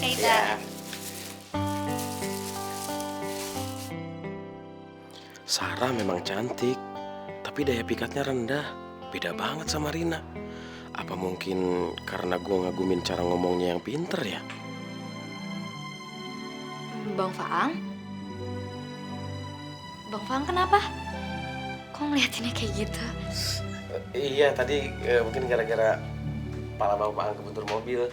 Ita. Ya. Sarah memang cantik, tapi daya pikatnya rendah. Beda banget sama Rina. Apa mungkin karena gue ngagumin cara ngomongnya yang pinter ya? Bang Faang? Bang Faang kenapa? Kok ngeliatinnya kayak gitu? Iya, tadi mungkin gara-gara kepala Bang Faang kebentur mobil.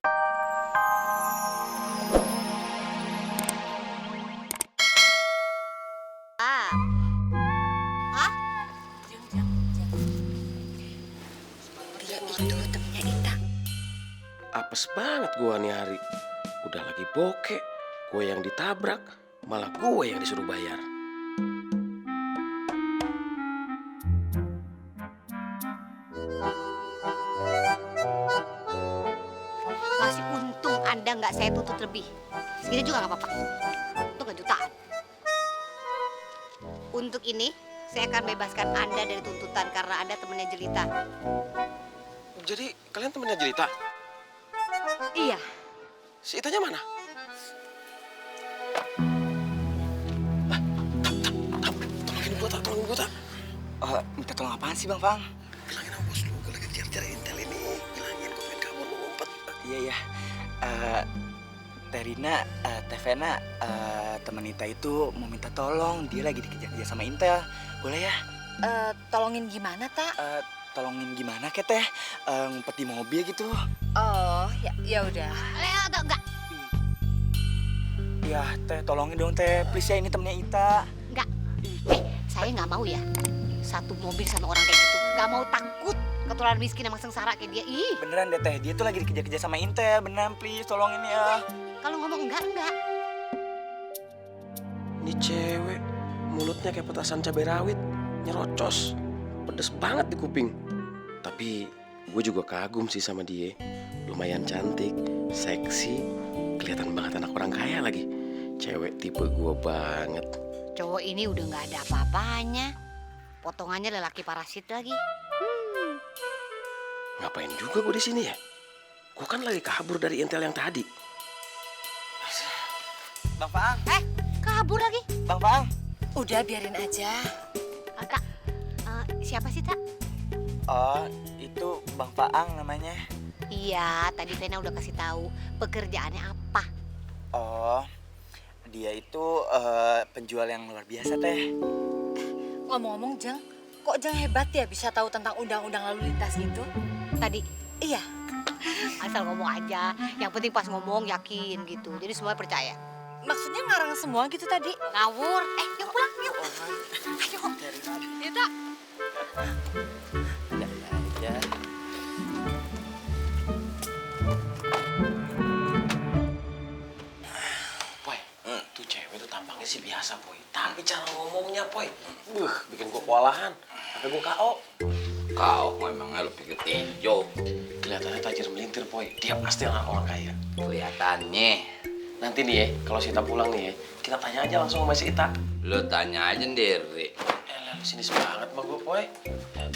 Dia itu temennya Ita. Apes banget gue nih hari. Udah lagi bokeh, gue yang ditabrak, malah gue yang disuruh bayar. Masih untung Anda nggak saya tuntut lebih. Segini juga nggak apa-apa. Itu nggak jutaan. Untuk ini, saya akan bebaskan Anda dari tuntutan karena Anda temannya Jelita. Jadi kalian temennya Jelita? Iya, Si Itanya mana? Tolongin gue, tak. Minta tolong apaan sih, Bang Fang? Bilangin sama bos lu, gue lagi cari-cari intel ini. Bilangin gue pengen kabur, mau ngumpet. Iya, iya. Teh Rina, Teh Vena, temen Ita itu mau minta tolong. Dia lagi dikejar-kejar sama Intel. Boleh ya? Tolongin gimana, Tak? Tolongin gimana, Ke Teh? Ngumpet di mobil gitu. Oh, ya udah. Leo atau enggak? Ya, Teh, tolongin dong, Teh. Please ya, ini temennya Ita. Enggak. Saya nggak mau ya. Satu mobil sama orang kayak gitu. Nggak mau takut ketularan miskin sama sengsara kayak dia. Ih, Beneran deh, Teh. Dia tuh lagi dikejar-kejar sama Intel. Beneran, please. Tolongin ya. kalau ngomong enggak. Ini cewek, mulutnya kayak petasan cabai rawit, nyerocos, pedes banget di kuping. Tapi gue juga kagum sih sama dia. Lumayan cantik, seksi, kelihatan banget anak orang kaya lagi. Cewek tipe gue banget. Cowok ini udah nggak ada apa-apanya. Potongannya lelaki parasit lagi. Ngapain juga gue di sini ya? Gue kan lagi kabur dari intel yang tadi. Bang Faang. Kabur lagi. Bang Faang. Udah biarin aja. Kak, siapa sih, Tak? Oh, itu Bang Faang namanya. Iya, tadi Vena udah kasih tahu pekerjaannya apa. Oh, dia itu penjual yang luar biasa, Teh. Ngomong-ngomong, Jeng, kok Jeng hebat ya bisa tahu tentang undang-undang lalu lintas gitu? Tadi Iya. asal ngomong aja. Yang penting pas ngomong yakin gitu. Jadi semua percaya. Maksudnya ngarang semua gitu tadi? Ngawur. Yuk pulang, yuk. Ayo. Yuk, Ada aja. Poy, tuh cewek tuh tampangnya sih biasa, Poy. Tapi cara ngomongnya, Poy, bikin gue kewalahan. Sampai gue KO. Kau memang lu pikir tinju. Kelihatannya tajir melintir, Poy. Dia pasti orang kaya. Kelihatannya. Nanti nih ya, kalau si Ita pulang nih ya, kita tanya aja langsung sama si Ita. Lu tanya aja sendiri. Lu sinis banget sama gue, Poy.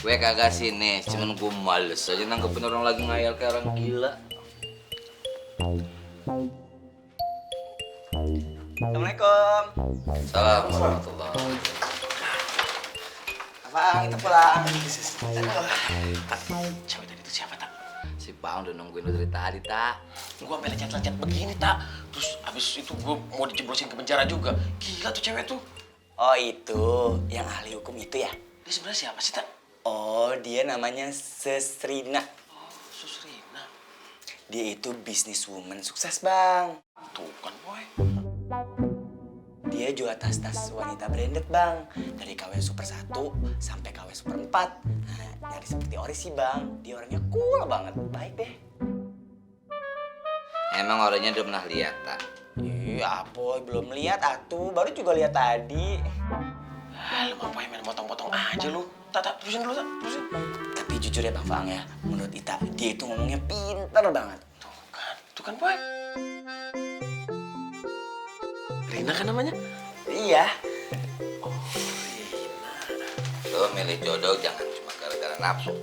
Gue kagak sini, cuman gue males aja nanggepin orang lagi ngayal kayak orang gila. Assalamualaikum. Assalamualaikum warahmatullahi wabarakatuh. Bang, kita pulang. Cewek tadi itu siapa, Tak? Si Paung udah nungguin lu dari tadi, Tak. Gue sampai lecet-lecet begini, Tak. Terus abis itu gue mau dijeblosin ke penjara juga. Gila tuh cewek tuh. Oh, itu yang ahli hukum itu ya? Dia sebenarnya siapa sih, Tak? Oh, dia namanya Sesrina. Oh, Susrina. Dia itu businesswoman sukses, Bang. Tuh kan, Poy. Dia jual tas-tas wanita branded, Bang. Dari KW Super 1 sampai KW Super 4. Nah, nyari seperti Ori sih, Bang. Dia orangnya cool banget. Baik deh. Emang orangnya udah pernah lihat, Tak? Iya, Boy. Belum lihat, atuh. Baru juga lihat tadi. Lu mau Poy main potong-potong aja lu. Tak, terusin dulu, Tak. Terusin. Tapi jujur ya, Bang Fang ya. Menurut Ita, dia itu ngomongnya pinter banget. Tuh kan, Poy. Rina kan namanya? Iya. Lu milih jodoh jangan cuma gara-gara nafsu.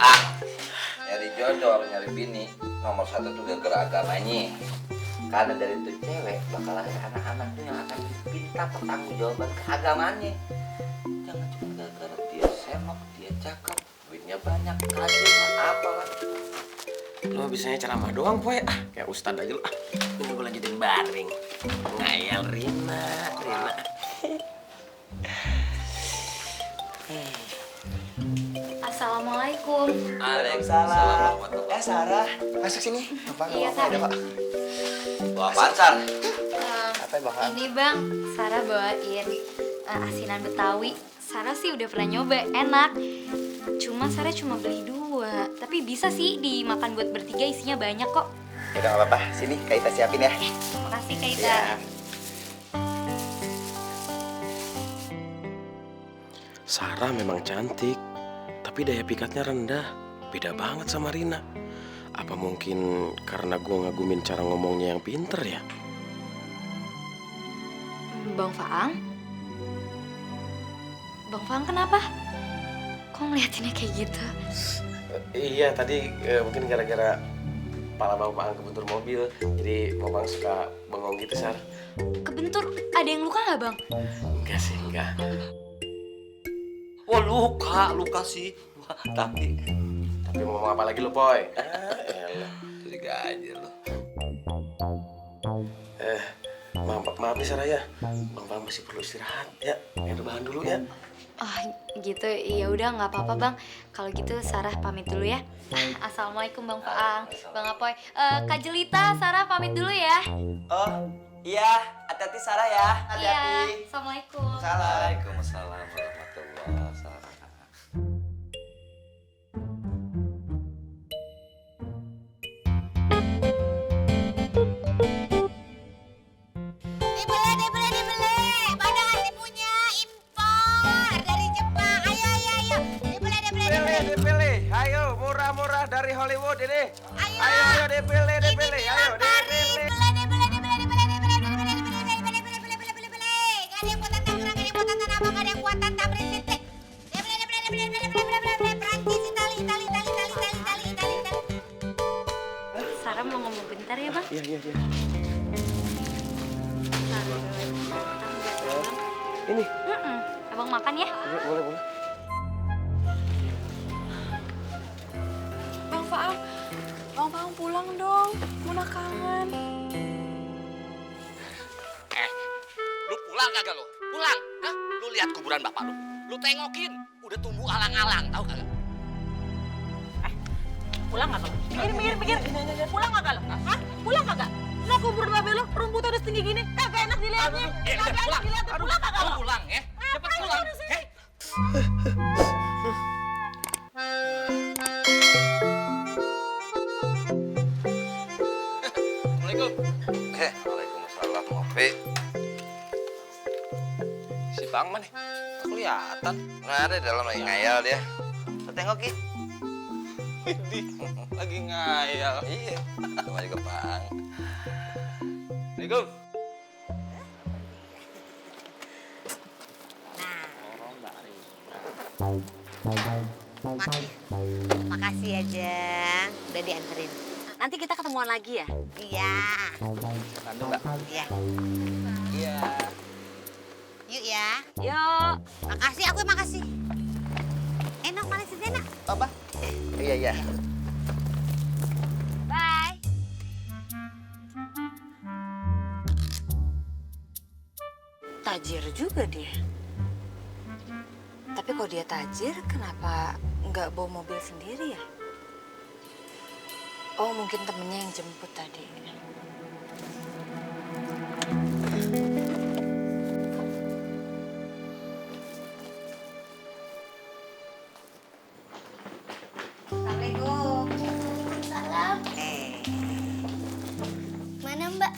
Nyari jodoh, nyari bini. Nomor satu tuh gara-gara agamanya. Karena dari itu cewek bakal lahir anak-anak tuh yang akan pintar pertanggungjawaban keagamaannya. Jangan cuma gara-gara dia senok, dia cakep, duitnya banyak, kaji lah, apalah. Lo bisanya ceramah doang, Poy. Kayak ustad aja lo. Ini gue lanjutin baring. Ngayal Rina. Assalamualaikum. Waalaikumsalam. Sarah, masuk sini. Apa? Iya, Apa ada, Sarah. Pak? Wah, Pansar. Apa ya, Bang? Ini bang, Sarah bawain asinan Betawi. Sarah sih udah pernah nyoba, enak. Cuma Sarah cuma beli 2. Tapi bisa sih dimakan buat bertiga, isinya banyak kok. Ya udah nggak apa-apa. Sini, Kak Ita siapin ya. Makasih Kak Ita. Iya. Sarah memang cantik, tapi daya pikatnya rendah. Beda banget sama Rina. Apa mungkin karena gue ngagumin cara ngomongnya yang pinter ya? Bang Faang? Bang Faang kenapa? Kok ngeliatinnya kayak gitu? Iya, tadi mungkin gara-gara kepala Bang Faang kebentur mobil. Jadi Bang Faang suka bengong gitu, Sar. Kebentur, ada yang luka nggak bang? Enggak sih, enggak. Wah, luka sih. Wah, tapi Mau ngomong apa lagi lo, Poy? Elah. curiga aja lo. Maaf nih Sarah ya. Bang Faang masih perlu istirahat ya. Rebahan dulu ya. Oh gitu, ya udah nggak apa-apa bang. Kalau gitu Sarah pamit dulu ya. Assalamualaikum Bang Faang, Bang Apoy. Kak Jelita, Sarah pamit dulu ya. Oh, iya. Hati-hati Sarah ya. Iya, Hati-hati. Assalamualaikum. Waalaikumsalam warahmatullahi wabarakatuh. Dibeli. Mana ngasih punya impor dari Jepang. Ayo. Dibeli. Dipilih. Ayo, murah-murah dari Hollywood ini. Ayo. Dipilih. Ayo, dipilih. Gak ada yang buatan Tangerang, gak ada yang buatan Tanah Abang, gak ada yang buatan Tamrin City. Dibeli. Prancis, Itali. Sarah mau ngomong bentar ya bang. Iya. Sarah, Ini. abang makan ya. Iya, boleh. Bang Faang pulang dong. Muna kangen. Lu pulang kagak lu? Pulang? Hah? Lu lihat kuburan bapak lu? Lu tengokin, udah tumbuh alang-alang, tahu kagak? Pulang nggak kalau? Mikir. Pulang nggak kalau? Hah? Pulang kagak? Lo kubur babe lo, rumputnya udah setinggi gini, kagak enak dilihatnya. Udah Kagak enak pulang. dilihatnya. Pulang kagak Lu lo? pulang ya? Cepet pulang. Heh. Assalamualaikum. Waalaikumsalam, Opi. Si Bang mana? Kelihatan. Nggak ada di dalam lagi ngayal dia. Lo tengok, Ki. Widih, lagi ngayal. Iya, sama juga Bang. Assalamualaikum. Makasih ya, Jang. Udah dianterin. Nanti kita ketemuan lagi ya? Iya. Nanti Mbak. Iya. Iya. Yuk ya. Yuk. Makasih, aku yang makasih. Enak mana sih, Zena? Apa? Iya. Bye. Tajir juga dia. Tapi kalau dia tajir, kenapa nggak bawa mobil sendiri ya? Oh, mungkin temennya yang jemput tadi. Assalamualaikum. Salam. Mana Mbak?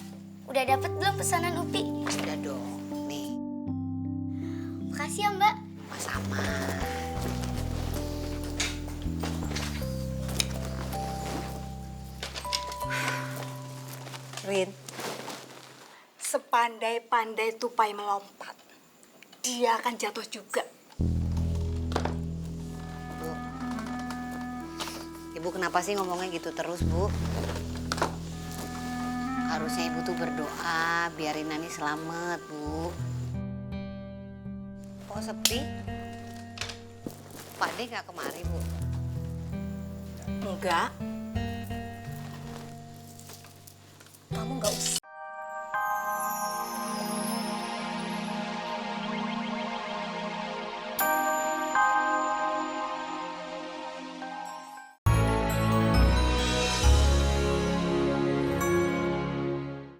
Udah dapet belum pesanan Upi? Udah dong. Nih, Makasih ya Mbak. sama. Rin, sepandai-pandai tupai melompat, dia akan jatuh juga. Bu. Ibu kenapa sih ngomongnya gitu terus, Bu? Harusnya ibu tuh berdoa biarin Nani selamat, Bu. Kok sepi? Pak De nggak kemari, Bu? Enggak. Kamu nggak usah